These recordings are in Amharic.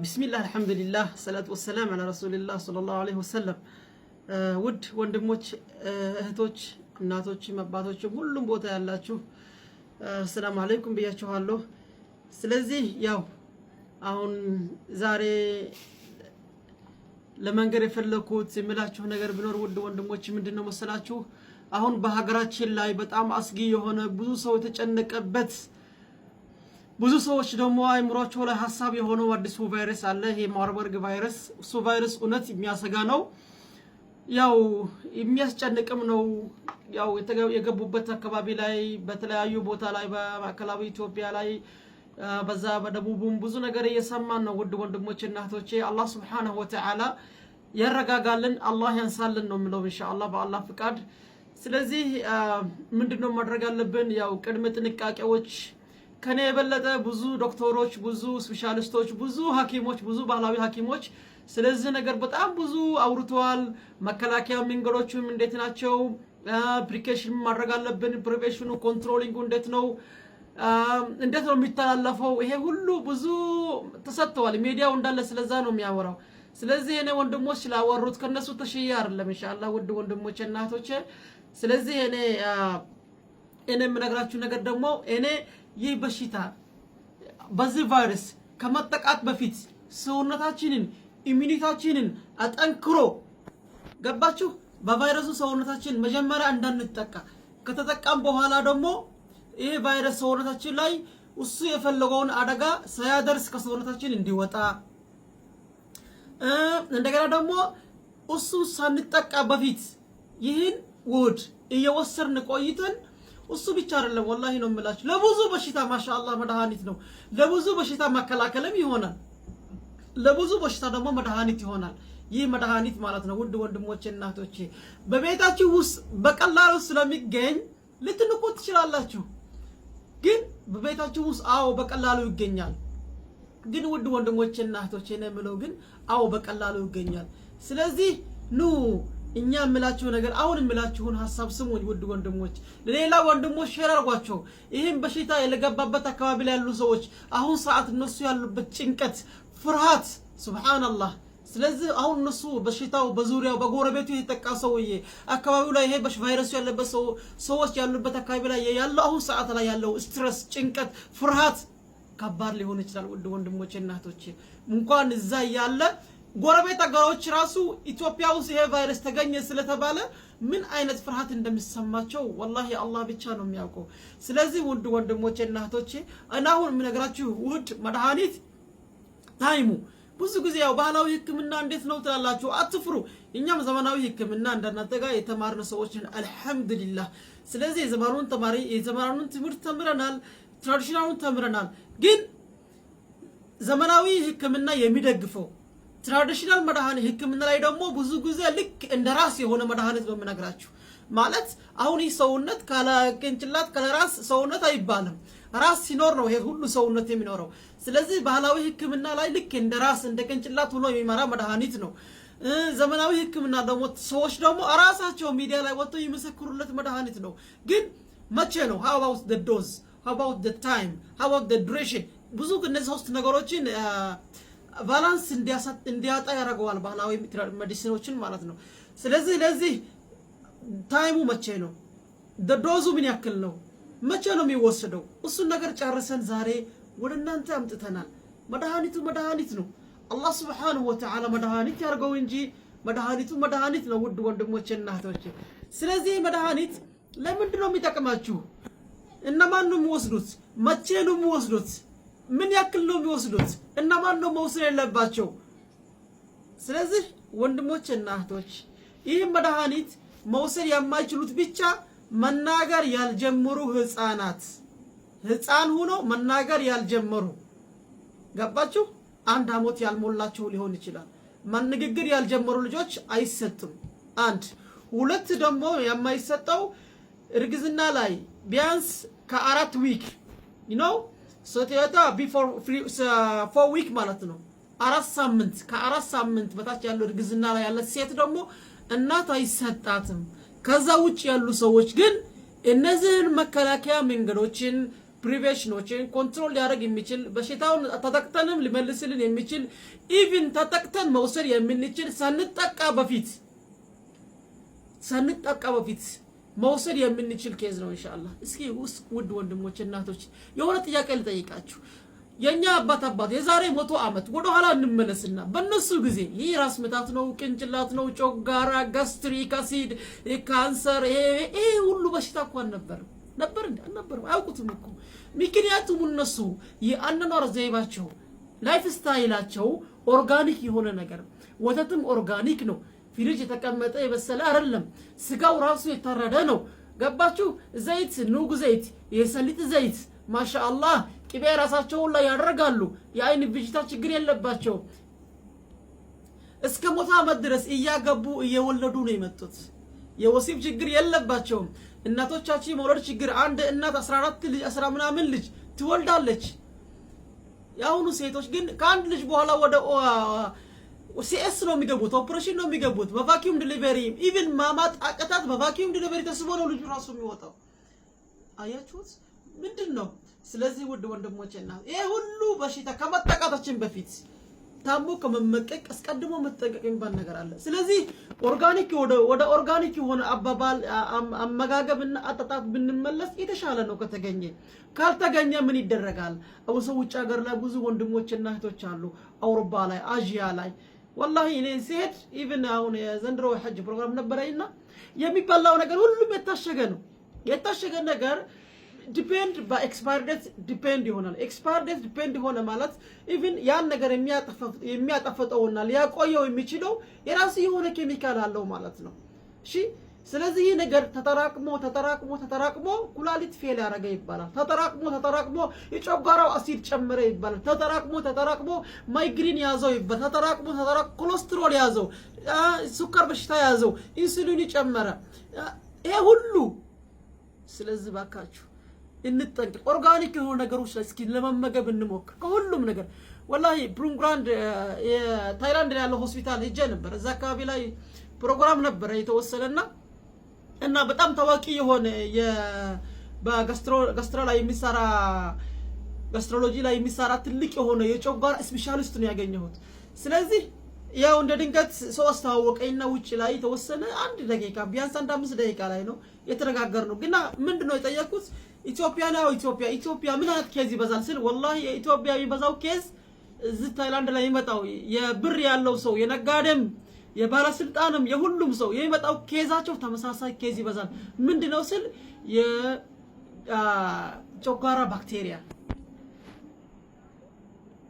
ቢስሚላህ፣ አልሐምዱሊላህ፣ ሰላቱ ወሰላም አላ ረሱሊላህ ሰለላሁ ዐለይሂ ወሰለም። ውድ ወንድሞች፣ እህቶች፣ እናቶችም አባቶችም ሁሉም ቦታ ያላችሁ አሰላሙ አለይኩም ብያችኋለሁ። ስለዚህ ያው አሁን ዛሬ ለመንገር የፈለኩት የምላችሁ ነገር ቢኖር ውድ ወንድሞች ምንድን ነው መሰላችሁ? አሁን በሀገራችን ላይ በጣም አስጊ የሆነ፣ ብዙ ሰው የተጨነቀበት፣ ብዙ ሰዎች ደግሞ አይምሯቸው ላይ ሀሳብ የሆነው አዲሱ ቫይረስ አለ። ይሄ ማርበርግ ቫይረስ። እሱ ቫይረስ እውነት የሚያሰጋ ነው። ያው የሚያስጨንቅም ነው። ያው የገቡበት አካባቢ ላይ፣ በተለያዩ ቦታ ላይ፣ በማዕከላዊ ኢትዮጵያ ላይ፣ በዛ በደቡቡም ብዙ ነገር እየሰማን ነው። ውድ ወንድሞቼ እና እህቶቼ፣ አላህ ሱብሓነሁ ወተዓላ ያረጋጋልን፣ አላህ ያንሳልን ነው የምለው ኢንሻአላህ በአላህ ፍቃድ። ስለዚህ ምንድነው ማድረግ ያለብን? ያው ቅድመ ጥንቃቄዎች ከኔ የበለጠ ብዙ ዶክተሮች፣ ብዙ ስፔሻሊስቶች፣ ብዙ ሐኪሞች፣ ብዙ ባህላዊ ሐኪሞች ስለዚህ ነገር በጣም ብዙ አውርተዋል። መከላከያ መንገዶችም እንዴት ናቸው? Precaution ማድረግ አለብን። Prevention ኑ controlling ኡ እንዴት ነው? እንዴት ነው የሚተላለፈው? ይሄ ሁሉ ብዙ ተሰጥተዋል። ሚዲያው እንዳለ ስለዛ ነው የሚያወራው። ስለዚህ እኔ ወንድሞች ስላወሩት ከነሱ ተሽዬ አይደለም ኢንሻአላህ፣ ውድ ወንድሞቼ እና እህቶቼ። ስለዚህ እኔ የምነግራችሁ ነገር ደግሞ እኔ ይህ በሽታ በዚህ ቫይረስ ከመጠቃት በፊት ሰውነታችንን immunity ያችንን አጠንክሮ፣ ገባችሁ? በቫይረሱ ሰውነታችን መጀመሪያ እንዳንጠቃ፣ ከተጠቃም በኋላ ደግሞ ይህ ቫይረስ ሰውነታችን ላይ እሱ የፈለገውን አደጋ ሳያደርስ ከሰውነታችን እንዲወጣ፣ እንደገና ደግሞ እሱ ሳንጠቃ በፊት ይህን ውህድ እየወሰድን ቆይተን፣ እሱ ብቻ አይደለም፣ ወላሂ ነው የምላችሁ፣ ለብዙ በሽታ ማሻአላህ መድኃኒት ነው። ለብዙ በሽታ መከላከልም ይሆናል። ለብዙ በሽታ ደግሞ መድኃኒት ይሆናል። ይህ መድኃኒት ማለት ነው። ውድ ወንድሞቼ እና እህቶቼ፣ በቤታችሁ ውስጥ በቀላሉ ስለሚገኝ ልትንቁት ትችላላችሁ። ግን በቤታችሁ ውስጥ አዎ በቀላሉ ይገኛል። ግን ውድ ወንድሞቼ እና እህቶቼ ነው የምለው፣ ግን አዎ በቀላሉ ይገኛል። ስለዚህ ኑ እኛ የምላችሁ ነገር፣ አሁን የምላችሁን ሀሳብ ስሙኝ ውድ ወንድሞች፣ ለሌላ ወንድሞች share አድርጓቸው። ይህም በሽታ የገባበት አካባቢ ላይ ያሉ ሰዎች አሁን ሰዓት እነሱ ያሉበት ጭንቀት፣ ፍርሃት፣ ሱብሃንአላህ። ስለዚህ አሁን እነሱ በሽታው በዙሪያው በጎረቤቱ የተጠቃ ሰውዬ አካባቢው ላይ፣ ይሄ ቫይረሱ ያለበት ሰው ሰዎች ያሉበት አካባቢ ላይ ያለው አሁን ሰዓት ላይ ያለው stress፣ ጭንቀት፣ ፍርሃት ከባድ ሊሆን ይችላል። ውድ ወንድሞቼ እና እህቶቼ፣ እንኳን እዛ ያለ ጎረቤት አገሮች ራሱ ኢትዮጵያ ውስጥ ይሄ ቫይረስ ተገኘ ስለተባለ ምን አይነት ፍርሃት እንደሚሰማቸው ወላሂ አላህ ብቻ ነው የሚያውቀው። ስለዚህ ውድ ወንድሞቼ እና እህቶቼ፣ እና አሁን የምነግራችሁ ውድ መድኃኒት time ኡ ብዙ ጊዜ ያው ባህላዊ ሕክምና እንዴት ነው ትላላችሁ? አትፍሩ። እኛም ዘመናዊ ሕክምና እንደናንተ ጋር የተማርን ሰዎች ነን፣ አልሐምዱሊላህ። ስለዚህ የዘመኑን ተማሪ የዘመኑን ትምህርት ተምረናል፣ traditional ኡን ተምረናል። ግን ዘመናዊ ሕክምና የሚደግፈው traditional መድኃኒት ሕክምና ላይ ደግሞ ብዙ ጊዜ ልክ እንደ ራስ የሆነ መድኃኒት ነው የምነግራችሁ። ማለት አሁን ይህ ሰውነት ካለ ቅንጭላት ካለ ራስ ሰውነት አይባልም። ራስ ሲኖር ነው ይሄ ሁሉ ሰውነት የሚኖረው። ስለዚህ ባህላዊ ሕክምና ላይ ልክ እንደ ራስ እንደ ቅንጭላት ሆኖ የሚመራ መድኃኒት ነው። ዘመናዊ ሕክምና ደግሞ ሰዎች ደግሞ ራሳቸው ሚዲያ ላይ ወጥተው የሚመሰክሩለት መድኃኒት ነው። ግን መቼ ነው? How about the dose? How about the time? How about the duration? ብዙ እነዚህ ሶስት ነገሮችን balance እንዲያጣ ያደርገዋል ባህላዊ medicine ኦችን ማለት ነው። ስለዚህ ለዚህ time ኡ መቼ ነው? Dose ኡ ምን ያክል ነው? መቼ ነው የሚወሰደው? እሱን ነገር ጨርሰን ዛሬ ወደ እናንተ አምጥተናል። መድኃኒቱ መድኃኒት ነው። አላህ ስብሓንሁ ወተዓላ መድኃኒት ያድርገው እንጂ መድኃኒቱ መድኃኒት ነው። ውድ ወንድሞቼ እና እህቶቼ፣ ስለዚህ መድኃኒት ለምንድን ነው የሚጠቅማችሁ? እነማን ነው የሚወስዱት? መቼ ነው የሚወስዱት? ምን ያክል ነው የሚወስዱት? እነማን ነው መውሰድ የለባቸው? ስለዚህ ወንድሞቼ እና እህቶች፣ ይህ መድኃኒት መውሰድ የማይችሉት ብቻ መናገር ያልጀመሩ ህፃናት፣ ህፃን ሆኖ መናገር ያልጀመሩ፣ ገባችሁ? 1 አመት ያልሞላቸው ሊሆን ይችላል። ንግግር ያልጀመሩ ልጆች አይሰጥም። አንድ፣ ሁለት ደግሞ የማይሰጠው እርግዝና ላይ ቢያንስ ከ4 week ሴትዮዋ before 4 week ማለት ነው። 4 ሳምንት፣ ከ4 ሳምንት በታች ያለው እርግዝና ላይ ያለ ሴት ደግሞ እናት አይሰጣትም። ከዛ ውጭ ያሉ ሰዎች ግን እነዚህን መከላከያ መንገዶችን prevention ኦችን control ሊያደርግ የሚችል፣ በሽታውን ተጠቅተንም ሊመልስልን የሚችል፣ even ተጠቅተን መውሰድ የምንችል፣ ሳንጠቃ በፊት መውሰድ የምንችል case ነው ኢንሻአላህ። እስኪ ውስጥ ውድ ወንድሞች እናቶች የሆነ ጥያቄ ልጠይቃችሁ። የኛ አባት አባት የዛሬ 100 ዓመት ወደ ኋላ እንመለስና በእነሱ ጊዜ ይህ ራስ ምታት ነው፣ ቅንጭላት ነው፣ ጨጓራ፣ gastric acid፣ ካንሰር፣ ይሄ ሁሉ በሽታ እኮ አልነበረም። ነበር እንዴ? አልነበረም። አያውቁትም እኮ። ምክንያቱም እነሱ የአኗኗር ዘይቤያቸው፣ lifestyle ኣቸው organic የሆነ ነገር፣ ወተትም organic ነው። ፍሪጅ የተቀመጠ የበሰለ አይደለም። ስጋው ራሱ የታረደ ነው። ገባችሁ? ዘይት፣ ኑግ ዘይት፣ የሰሊጥ ዘይት፣ ማሻአላህ፣ ቅቤ ራሳቸውን ላይ ያደርጋሉ። የአይን ብዥታ ችግር የለባቸው። እስከ 100 ዓመት ድረስ እያገቡ እየወለዱ ነው የመጡት። የወሲብ ችግር የለባቸውም። እናቶቻችን የመውለድ ችግር፣ አንድ እናት 14 ልጅ፣ 10 ምናምን ልጅ ትወልዳለች። የአሁኑ ሴቶች ግን ከአንድ ልጅ በኋላ ወደ CS ነው የሚገቡት፣ ኦፕሬሽን ነው የሚገቡት፣ በ vacuum delivery። Even ማማጥ አቅቷት በ vacuum delivery ተስቦ ነው ልጁ ራሱ የሚወጣው። አያችሁት? ምንድን ነው? ስለዚህ ውድ ወንድሞቼና ይሄ ሁሉ በሽታ ከመጠቃታችን በፊት፣ ታሞ ከመመቀቅ አስቀድሞ መጠንቀቅ የሚባል ነገር አለ። ስለዚህ organic ወደ organic የሆነ አባባል፣ አመጋገብና አጠጣጥ ብንመለስ የተሻለ ነው ከተገኘ። ካልተገኘ ምን ይደረጋል? አብሶ ውጭ ሀገር ላይ ብዙ ወንድሞችና እህቶች አሉ፣ አውሮፓ ላይ፣ አዥያ ላይ። ወላሂ እኔ ስሄድ even አሁን የዘንድሮ ሐጅ ፕሮግራም ነበረኝና የሚበላው ነገር ሁሉም የታሸገ ነው። የታሸገ ነገር depend በ expire date depend ይሆናል። Expire date depend ሆነ ማለት even ያን ነገር የሚያጣፍጠውና ሊያቆየው የሚችለው የራሱ የሆነ ኬሚካል አለው ማለት ነው። እሺ፣ ስለዚህ ይህ ነገር ተጠራቅሞ ተጠራቅሞ ተጠራቅሞ ኩላሊት fail ያደረገ ይባላል። ተጠራቅሞ ተጠራቅሞ የጨጓራው አሲድ ጨመረ ይባላል። ተጠራቅሞ ተጠራቅሞ ማይግሪን ያዘው ይባላል። ተጠራቅሞ ተጠራቅሞ ኮሌስትሮል ያዘው፣ ስኳር በሽታ ያዘው፣ ኢንሱሊን ጨመረ። ይሄ ሁሉ። ስለዚህ ባካችሁ እንጠንቀቅ። Organic የሆኑ ነገሮች ላይ እስኪ ለመመገብ እንሞክር። ከሁሉም ነገር ወላሂ ቡምሩንግራድ የታይላንድ ያለው ሆስፒታል ሄጄ ነበር። እዛ አካባቢ ላይ ፕሮግራም ነበረ የተወሰነና እና በጣም ታዋቂ የሆነ በ gastro ላይ የሚሰራ፣ gastrology ላይ የሚሰራ ትልቅ የሆነ የጨጓራ specialist ነው ያገኘሁት። ስለዚህ ያው እንደ ድንገት ሰው አስተዋወቀኝና ውጭ ላይ የተወሰነ አንድ ደቂቃ፣ ቢያንስ አንድ 5 ደቂቃ ላይ ነው የተነጋገርነው። ግና ምንድን ነው የጠየኩት? ኢትዮጵያ ነው፣ ኢትዮጵያ ምን አይነት case ይበዛል ስል ወላሂ የኢትዮጵያ የሚበዛው case እዚህ ታይላንድ ላይ የሚመጣው የብር ያለው ሰው፣ የነጋዴም፣ የባለስልጣንም፣ የሁሉም ሰው የሚመጣው case ኣቸው ተመሳሳይ case ይበዛል። ምንድነው ስል የጨጓራ ባክቴሪያ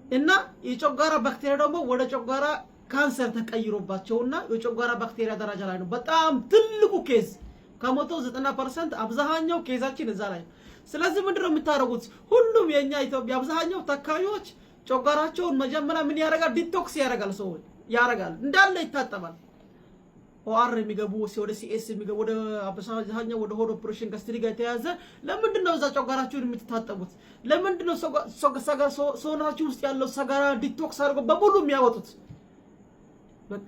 እና የጨጓራ ባክቴሪያ ደግሞ ወደ ጨጓራ ካንሰር ተቀይሮባቸውና የጨጓራ ባክቴሪያ ደረጃ ላይ ነው በጣም ትልቁ case። ከ190% አብዛኛው case ኣችን እዛ ላይ ነው። ስለዚህ ምንድነው የምታደርጉት? ሁሉም የኛ ኢትዮጵያ አብዛኛው ታካሚዎች ጨጓራቸውን መጀመሪያ ምን ያደርጋል? Detox ያደርጋል። ሰው ያደርጋል፣ እንዳለ ይታጠባል። OR የሚገቡ፣ ወደ CS የሚገቡ፣ ወደ አብዛኛው ወደ ሆድ ኦፕሬሽን gastric ጋር የተያዘ፣ ለምንድን ነው እዛ ጨጓራችሁን የምትታጠቡት? ለምንድን ነው ሰውነታችሁ ውስጥ ያለው ሰገራ detox አድርገው በሙሉ የሚያወጡት? በቃ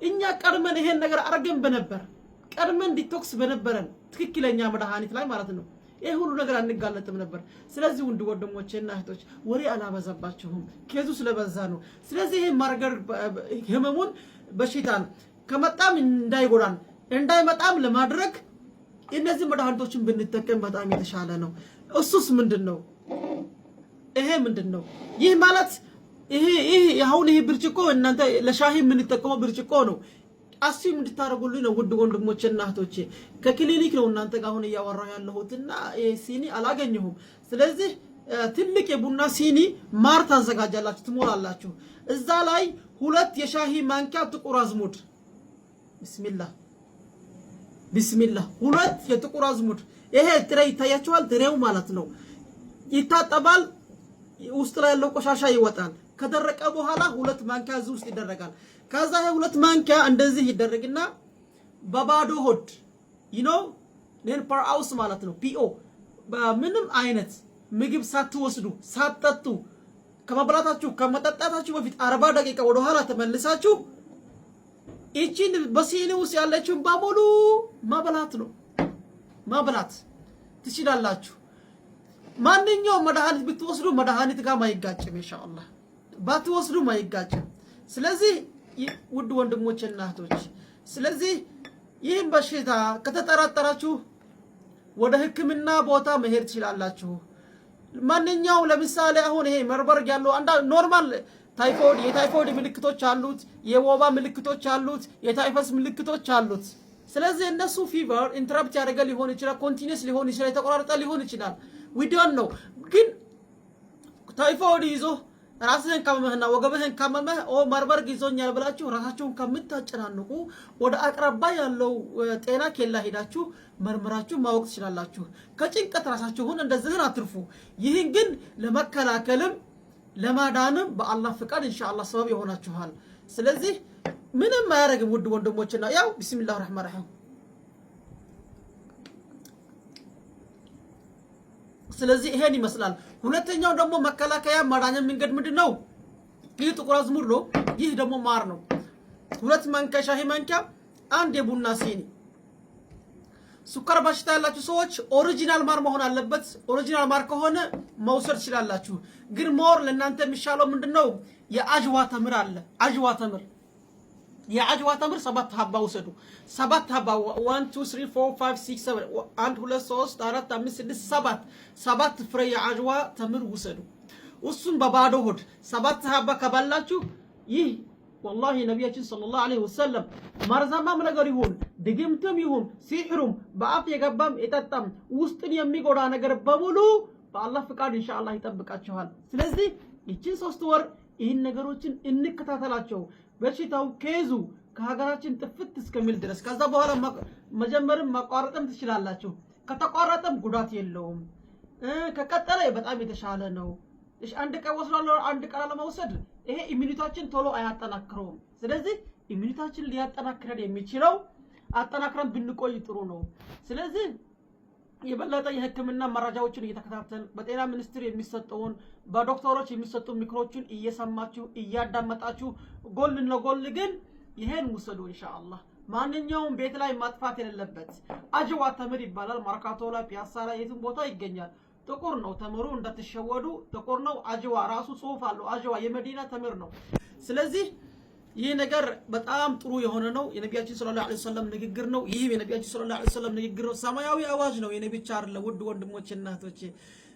እኛ ቀድመን ይሄን ነገር አድርገን በነበር፣ ቀድመን detox በነበረን ትክክለኛ መድኃኒት ላይ ማለት ነው፣ ይሄ ሁሉ ነገር አንጋለጥም ነበር። ስለዚህ ውድ ወንድሞቼና እህቶች ወሬ አላበዛባችሁም፣ case ኡ ስለበዛ ነው። ስለዚህ ይሄ ማርገር ህመሙን በሽታን ከመጣም እንዳይጎዳን፣ እንዳይመጣም ለማድረግ እነዚህ መድኃኒቶችን ብንጠቀም በጣም የተሻለ ነው። እሱስ ምንድን ነው? ይሄ ምንድን ነው? ይህ ማለት ይሄ አሁን ይሄ ብርጭቆ እናንተ ለሻሂ የምንጠቀመው ብርጭቆ ነው። Assume እንድታደርጉልኝ ነው ውድ ወንድሞቼና እህቶቼ። ከክሊኒክ ነው እናንተ ጋር አሁን እያወራሁ ያለሁትና ይሄ ሲኒ አላገኘሁም። ስለዚህ ትልቅ የቡና ሲኒ ማር ታዘጋጃላችሁ፣ ትሞላላችሁ። እዛ ላይ 2 የሻሂ ማንኪያ ጥቁር አዝሙድ፣ ቢስሚላህ ቢስሚላህ፣ ሁለት የጥቁር አዝሙድ፣ ይሄ ጥሬ ይታያችኋል፣ ጥሬው ማለት ነው። ይታጠባል፣ ውስጥ ላይ ያለው ቆሻሻ ይወጣል። ከደረቀ በኋላ 2 ማንኪያ እዚህ ውስጥ ይደረጋል። ከዛ ይሄ 2 ማንኪያ እንደዚህ ይደረግና በባዶ ሆድ non per os ማለት ነው፣ PO፣ በምንም አይነት ምግብ ሳትወስዱ ሳትጠጡ ከመብላታችሁ ከመጠጣታችሁ በፊት 40 ደቂቃ ወደ ኋላ ተመልሳችሁ ይቺን በሲኒ ውስጥ ያለችውን በሙሉ መብላት ነው። መብላት ትችላላችሁ። ማንኛውም መድኃኒት ብትወስዱ መድኃኒት ጋር አይጋጭም። ኢንሻአላህ ባትወስዱም አይጋጭም። ስለዚህ ውድ ወንድሞችና እህቶች፣ ስለዚህ ይህን በሽታ ከተጠራጠራችሁ ወደ ሕክምና ቦታ መሄድ ትችላላችሁ። ማንኛውም ለምሳሌ አሁን ይሄ ማርበርግ ያለው አንዳ normal ታይፎይድ የታይፎይድ ምልክቶች አሉት፣ የወባ ምልክቶች አሉት፣ የታይፈስ ምልክቶች አሉት። ስለዚህ እነሱ fever interrupt ያደረገ ሊሆን ይችላል፣ continuous ሊሆን ይችላል፣ የተቆራረጠ ሊሆን ይችላል። We don't know። ግን ታይፎይድ ይዞ ራስህን ካመመህና ወገብህን ካመመህ ኦ ማርበርግ ይዞኛል ብላችሁ ራሳችሁን ከምታጨናንቁ ወደ አቅራቢያ ያለው ጤና ኬላ ሄዳችሁ መርምራችሁ ማወቅ ትችላላችሁ። ከጭንቀት ራሳችሁን እንደዚህን አትርፉ። ይህን ግን ለመከላከልም ለማዳንም በአላህ ፍቃድ ኢንሻአላህ ሰበብ ይሆናችኋል። ስለዚህ ምንም አያደርግም ውድ ወንድሞችና ያው ቢስሚላህ ረህማን ረሂም። ስለዚህ ይሄን ይመስላል። ሁለተኛው ደግሞ መከላከያ ማዳኛ መንገድ ምንድን ነው? ይህ ጥቁር አዝሙድ ነው። ይህ ደግሞ ማር ነው። 2 ማንኪያ ሻሂ ማንኪያ፣ አንድ የቡና ሲኒ። ስኳር በሽታ ያላችሁ ሰዎች original ማር መሆን አለበት። Original ማር ከሆነ መውሰድ ትችላላችሁ። ግን more ለእናንተ የሚሻለው ምንድነው? የአጅዋ ተምር አለ። አጅዋ ተምር፣ የአጅዋ ተምር 7 ሀባ ውሰዱ። 7 ሀባ፣ 1 2 3 4 5 6 7፣ 1 2 3 4 5 6 7፣ 7 ፍሬ የአጅዋ ተምር ውሰዱ። እሱም በባዶ ሆድ 7 ሀባ ከበላችሁ ይህ ወላሂ ነቢያችን ሰለላሁ ዐለይሂ ወሰለም መርዛማም ነገር ይሁን፣ ድግምትም ይሁን፣ ሲሕሩም፣ በአፍ የገባም የጠጣም ውስጥን የሚጎዳ ነገር በሙሉ በአላህ ፍቃድ ኢንሻአላህ ይጠብቃችኋል። ስለዚህ ይችን 3 ወር ይህን ነገሮችን እንከታተላቸው። በሽታው case ኡ ከሀገራችን ጥፍት እስከሚል ድረስ። ከዛ በኋላ መጀመርም ማቋረጥም ትችላላችሁ። ከተቋረጠም ጉዳት የለውም። ከቀጠለ በጣም የተሻለ ነው። እሺ አንድ ቀን ወስዳለሁ አንድ ቀን አለመውሰድ ይሄ immunity ያችን ቶሎ አያጠናክረውም። ስለዚህ immunity ያችን ሊያጠናክረን የሚችለው አጠናክረን ብንቆይ ጥሩ ነው። ስለዚህ የበለጠ የሕክምና መረጃዎችን እየተከታተል በጤና ሚኒስቴር የሚሰጠውን በዶክተሮች የሚሰጡ ምክሮችን እየሰማችሁ እያዳመጣችሁ ጎን ለጎን ግን ይሄን ውሰዱ ኢንሻአላህ። ማንኛውም ቤት ላይ ማጥፋት የሌለበት አጅዋ ተምር ይባላል። መርካቶ ላይ፣ ፒያሳ ላይ የትም ቦታ ይገኛል። ጥቁር ነው ተምሩ፣ እንዳትሸወዱ። ጥቁር ነው። አጅዋ ራሱ ጽሁፍ አለው። አጅዋ የመዲና ተምር ነው። ስለዚህ ይህ ነገር በጣም ጥሩ የሆነ ነው። የነቢያችን ሰለላሁ ዐለይሂ ወሰለም ንግግር ነው። ይህም የነቢያችን ሰለላሁ ዐለይሂ ወሰለም ንግግር ነው። ሰማያዊ አዋጅ ነው። የኔ ብቻ አይደለም ውድ ወንድሞች እና እህቶቼ።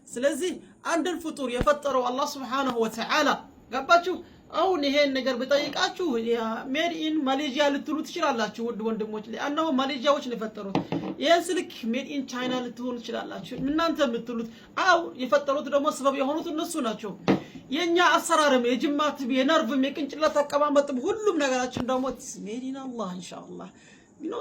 ስለዚህ አንድን ፍጡር የፈጠረው አላህ ሱብሓነሁ ወተዓላ ገባችሁ? አሁን ይሄን ነገር ብጠይቃችሁ made in Malaysia ልትሉ ትችላላችሁ። ውድ ወንድሞች ለአንነው ማሌዥያዎች ነው የፈጠሩት። ይሄን ስልክ made in China ልትሆኑ ትችላላችሁ። እናንተ የምትሉት አው የፈጠሩት ደግሞ ሰበብ የሆኑት እነሱ ናቸው። የኛ አሰራርም የጅማትም የነርቭም የቅንጭላት አቀማመጥም ሁሉም ነገራችን ደግሞ made in አላህ ኢንሻአላህ፣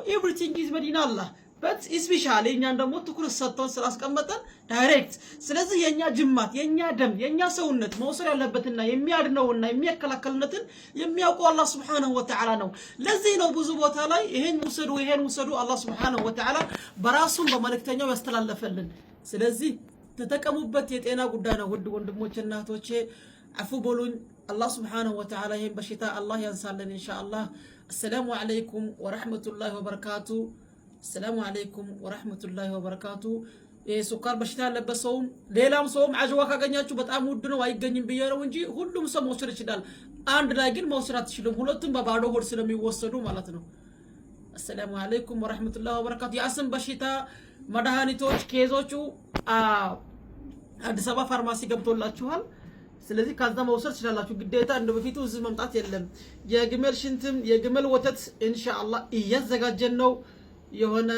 everything is made in አላህ፣ but especially እኛን ደግሞ ትኩረት ሰጥቶን ስላስቀመጠን direct። ስለዚህ የኛ ጅማት፣ የኛ ደም፣ የኛ ሰውነት መውሰድ ያለበትና የሚያድነውና የሚያከላከልነትን የሚያውቀው አላህ ሱብሓነሁ ወተዓላ ነው። ለዚህ ነው ብዙ ቦታ ላይ ይሄን ውሰዱ ይሄን ውሰዱ አላህ ሱብሓነሁ ወተዓላ በራሱም በመልእክተኛው ያስተላለፈልን። ስለዚህ ተጠቀሙበት። የጤና ጉዳይ ነው። ውድ ወንድሞቼና እህቶቼ አፉ በሉኝ። አላህ ሱብሓነሁ ወተዓላ ይሄን በሽታ አላህ ያንሳልን ኢንሻአላህ። አሰላሙ አለይኩም ወረሕመቱላሂ ወበረካቱ። አሰላሙ አለይኩም ወረሕመቱላሂ ወበረካቱ። የስኳር በሽታ ያለበት ሰውም ሌላም ሰውም አጅዋ ካገኛችሁ በጣም ውድ ነው አይገኝም ብዬ ነው እንጂ ሁሉም ሰው መውሰድ ይችላል። አንድ ላይ ግን መውሰድ አትችሉም። ሁለቱም በባዶ ሆድ ስለሚወሰዱ ማለት ነው። አሰላሙ አለይኩም ወረሕመቱላሂ ወበረካቱ። የአስም በሽታ መድኃኒቶች case ኦቹ አዲስ አበባ ፋርማሲ ገብቶላችኋል። ስለዚህ ከዛ መውሰድ ትችላላችሁ። ግዴታ እንደ በፊቱ እዚህ መምጣት የለም። የግመል ሽንትም የግመል ወተት ኢንሻአላህ እያዘጋጀን ነው። የሆነ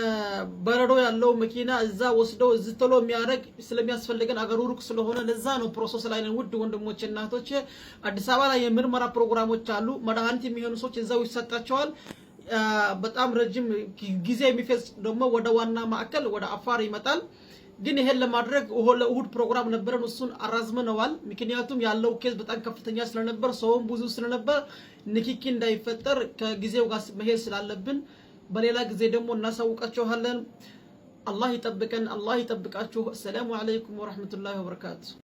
በረዶ ያለው መኪና እዛ ወስደው እዚህ ቶሎ የሚያደርግ ስለሚያስፈልገን አገሩ ሩቅ ስለሆነ ለዛ ነው process ላይ ነን። ውድ ወንድሞቼ እና እህቶቼ አዲስ አበባ ላይ የምርመራ ፕሮግራሞች አሉ። መድኃኒት የሚሆኑ ሰዎች እዛው ይሰጣቸዋል። በጣም ረጅም ጊዜ የሚፈጅ ደግሞ ወደ ዋና ማዕከል ወደ አፋር ይመጣል። ግን ይሄን ለማድረግ ለእሁድ ፕሮግራም ነበረን፣ እሱን አራዝመነዋል። ምክንያቱም ያለው case በጣም ከፍተኛ ስለነበር ሰውም ብዙ ስለነበር ንክኪ እንዳይፈጠር ከጊዜው ጋር መሄድ ስላለብን በሌላ ጊዜ ደግሞ እናሳውቃችኋለን። አላህ ይጠብቀን፣ አላህ ይጠብቃችሁ። አሰላሙ አለይኩም ወረሕመቱላሂ ወበረካቱ።